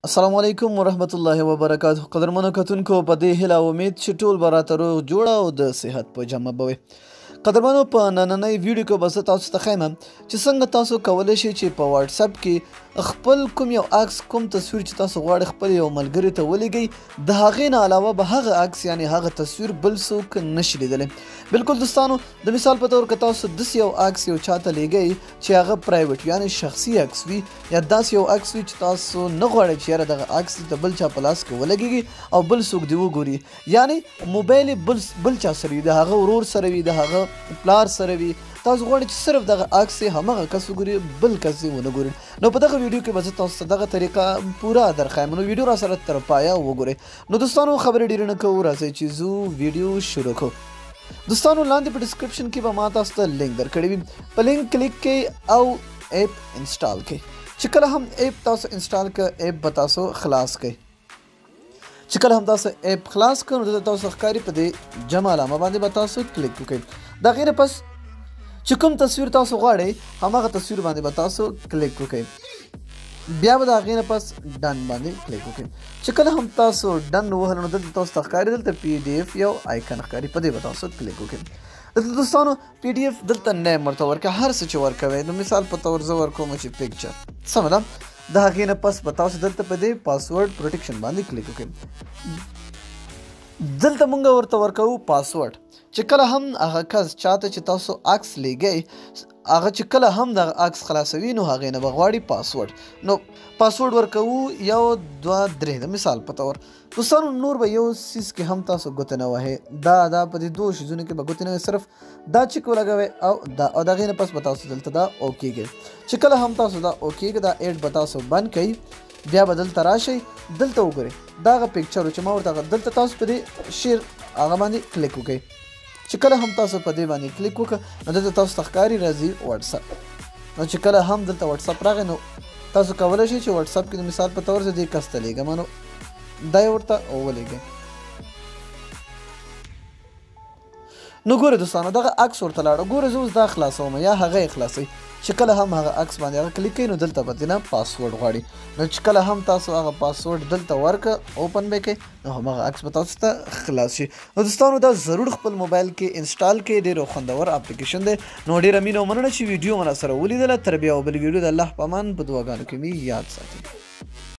السلام علیکم ورحمت الله وبرکاته. قدرمنو کتونکو، په دې هیله او امید چې ټول به راته روغ جوړ او د صحت په جامه به وي. قدرمنو، په نننۍ ویډیو کې به زه تاسو ته ښیم چې څنګه تاسو کولی شئ چې په واتساپ کې خپل کوم یو عکس، کوم تصویر چې تاسو غواړئ خپل یو ملګري ته ولیږئ، د هغې نه علاوه به هغه عکس یعنی هغه تصویر بل څوک نشي لیدلی. بالکل دوستانو، د مثال په تور که تاسو داسې یو عکس یو چاته لیږئ چې هغه private یعنی شخصي عکس وي، یا داسې یو عکس وي چې تاسو نه غواړئ چې یاره دغه عکس د بل چا په لاس کې ولګېږي او بل څوک دې وګوري، یعنی موبایل یې بل چا سره وي، د هغه ورور سره وي، د هغه پلار سره وي، تاسو غواړئ چې صرف دغه عکس یې همغه کس وګوري، بل کس یې ونه ګوري. نو په دغه ویډیو کې به زه تاسو ته دغه طریقه پوره درښایم، نو ویډیو را سره تر پایه وګورئ. نو دوستانو، خبرې ډېرې نه کوو، راځئ چې ځو ویډیو شروع کړو. دوستانو، لاندې په description کې به ما تاسو ته لینک درکړی وي، په لینک کلیک کړئ او app install کړئ. چې کله هم app تاسو install کړئ، app به تاسو خلاص کړئ. چې کله هم تاسو app خلاص کړئ، نو دلته تاسو ښکاري په دې جمع علامه باندې به تاسو کلیک وکړئ. د هغې نه پس چې کوم تصویر تاسو غواړئ، هماغه تصویر باندې به تاسو کلیک وکړئ. بیا به د هغې نه پس done باندې کلیک وکړئ. چې کله هم تاسو done ووهل، نو دلته تاسو ته ښکاري دلته PDF یو icon ښکاري، په دې به تاسو کلیک وکړئ. دلته دوستانو PDF دلته name ورته ورکړئ، هر څه چې ورکوئ. نو مثال په تور زه ورکوم چې picture، سمه ده. د هغې نه پس به تاسو دلته په دې password protection باندې کلیک وکړئ. دلته مونږ ورته ورکوو پاسورډ، چې کله هم هغه کس چاته چې تاسو عکس لیږئ، هغه چې کله هم دغه عکس خلاصوي، نو هغې نه به غواړي پاسورډ. نو پاسورډ ورکوو 1 2 3 د مثال په تور. دوستانو، نور به یو څیز کې هم تاسو ګوتې نه وهئ، دا په دې دوو شیزونو کې به ګوتې نه وهئ، صرف دا چک ولګوئ او دا، او د هغې نه پس به تاسو دلته دا okay کوئ. چې کله هم تاسو دا okay کړئ، دا add به تاسو بند کړئ. بیا به دلته راشئ، دلته وګورئ دا هغه picture چې ما ورته دلته تاسو په دې share هغه باندې کلیک وکړئ. چې کله هم تاسو په دې باندې کلیک وکړئ، نو دلته تاسو ته ښکاري راځي واتساپ. نو چې کله هم دلته واتساپ راغی، نو تاسو کولی شئ چې واتساپ کې د مثال په تور زه دې کس ته لیږم، نو دا یې ورته ولیږئ. نو ګورئ دوستانو، دغه عکس ورته لاړو. ګورئ زه اوس دا خلاصوم یا هغه یې خلاصوي. چې کله هم هغه عکس باندې هغه کلیک کوي، نو دلته به ترې نه پاسورډ غواړي. نو چې کله هم تاسو هغه پاسورډ دلته ورکړه، open به یې کړئ، نو هماغه عکس به تاسو ته خلاص شي. نو دوستانو، دا ضرور خپل موبایل کې install کړئ، ډېر خوندور اپلیکیشن دی. نو ډېره مینه او مننه چې ویډیو مو راسره ولیدله. تر بیا بلې ویډیو، د الله په امان، په دعاګانو کې مې یاد ساتئ.